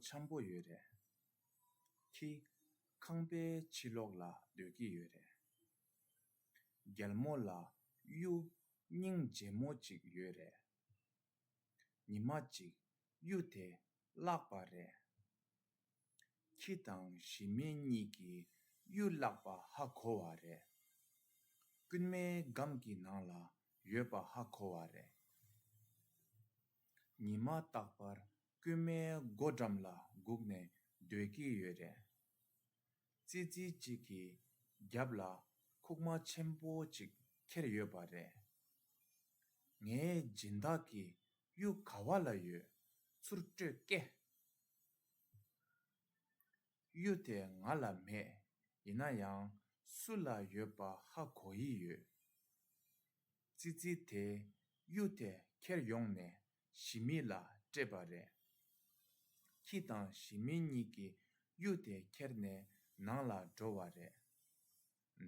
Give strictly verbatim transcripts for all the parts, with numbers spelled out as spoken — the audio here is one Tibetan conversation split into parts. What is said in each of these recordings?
འཆམ་པོ་ཡོད་རེད། ཁྱི་ཁང་པའི་ཕྱི་ལོགས་ལ་སྡོད་ཀྱི་ཡོད་རེད། རྒྱལ་མོ་ལ་གཡུ་སྙིང་རྗེ་མོ་ཅིག་ཡོད་རེད། ཉི་མ་གཅིག་གཡུ་དེ་བརླགས་པ་རེད། ཁྱི་དང་ཞི་མི་གཉིས་ཀྱིས་གཡུ་བརླགས་པ་ཧ་གོ་བ་རེད། རྐུན་མའི་སྒམ་གྱི་ནང་ལ་ཡོད་པ་ཧ་གོ་བ་རེད། ཉི་མ་རྟག་པར་རྐུན་མའི་སྒོ་འགྲམ་ལ་སྒུག་ནས་སྡོད་ཀྱི་ཡོད་རེད། ཙི་ཙི་གཅིག་གིས་རྒྱབ་ལ་ཁུག་མ་ཆེན་པོ་གཅིག་ཁྱེར་ཡོད་པ་རེད། ངའི་སྦྱིན་བདག་གི་གཡུ་ག་བ་ལ་ཡོད། ཚུར་སྤྲོད་ཀྱེ། གཡུ་དེ་ང་ལ་མེད། ཡིན་ན་ཡང་སུ་ལ་ཡོད་པ་ཧ་གོ་ཡི་ཡོད། ཙི་ཙི་དེས་གཡུ་དེ་ཁྱེར་ཡོང་ནས་ཞི་མི་ལ་སྤྲད་པ་རེད། ཁྱི་དང་ཞི་མི་གཉིས་ཀྱིས་གཡུ་དེ་ཁྱེར་ནས་ནང་ལ་འགྲོ་བ་རེད།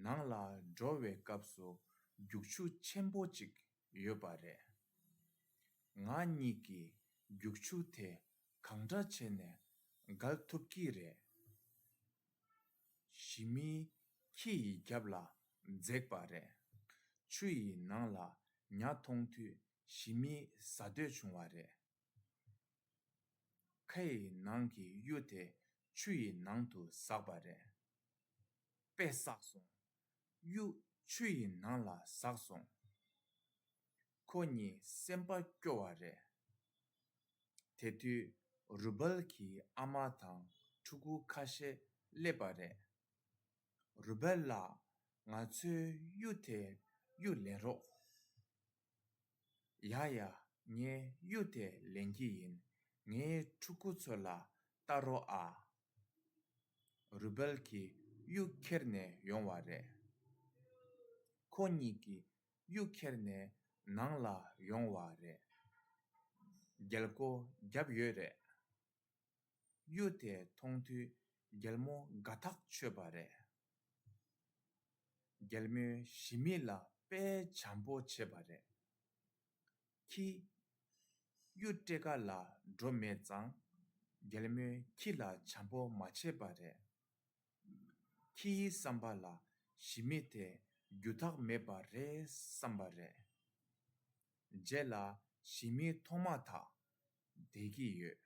ནང་ལ་འགྲོ་བའི་སྐབས་སུ་རྒྱུག་ཆུ་ཆེན་པོ་གཅིག་ཡོད་པ་རེད། ང་གཉིས་ཀྱིས་རྒྱུག་ཆུ་དེ་གང་འདྲ་བྱས་ནས་བརྒལ་ཐུབ་ཀྱི་རེད། ཞི་མིས་ཁྱི་ཡི་རྒྱབ་ལ་འཛེགས་པ་རེད། ཆུ་ཡི་ནང་ལ་ཉ་མཐོང་དུས་ཞི་མི་ཟ་འདོད་བྱུང་བ་རེད། ཁ་ཡི་ནང་གི་གཡུ་དེ་ཆུ་ཡི་ནང་དུ་ཟགས་པ་རེད། དཔེ་བསགས་སོང་། གཡུ་ཆུ་ཡི་ནང་ལ་ཟགས་སོང་། ཁོ་གཉིས་སེམས་པ་སྐྱོ་བ་རེད། དེ་དུས་རུ་སྦལ་གྱི་ཨ་མ་དང་ཕྲུ་གུ་ཁ་ཤས་སླེབས་པ་རེད། རུ་སྦལ་ལགས། ང་ཚོའི་གཡུ་དེ་གཡུ་ལེན་རོགས། ཡ་ཡ། ངས་གཡུ་དེ་ལེན་གྱི་ཡིན། ངའི་ཕྲུ་གུ་ཚོ་ལ་ལྟ་རོགས་ཨ། རུ་སྦལ་གྱིས་གཡུ་ཁྱེར་ནས་ཡོང་བ་རེད། ཁོ་གཉིས་ཀྱིས་གཡུ་ཁྱེར་ནས་ནང་ལ་ཡོང་བ་རེད། རྒྱལ་སྒོ་བརྒྱབ་ཡོད་རེད། གཡུ་དེ་མཐོང་དུས་རྒྱལ་མོ་དགའ་ཐག་ཆོད་པ་རེད། རྒྱལ་མོས་ཞི་མི་ལ་དཔེ་བྱམས་པོ་བྱས་པ་རེད། ཁྱི། གཡུ་སྤྲད་ག་ལ་འགྲོ་མེད་ཙང་རྒྱལ་མོས་ཁྱི་ལ་བྱམས་པོ་མ་བྱས་པ་རེད། ཁྱི་ཡི་བསམ་པ་ལ་ཞི་མི་དེ་རྒྱུ་ཐག་མེད་པ་རེད་བསམ་པ་རེད། རྗེས་ལ་ཞི་མི་མཐོང་མ་ཐག་བསྡད་ཀྱི་ཡོད།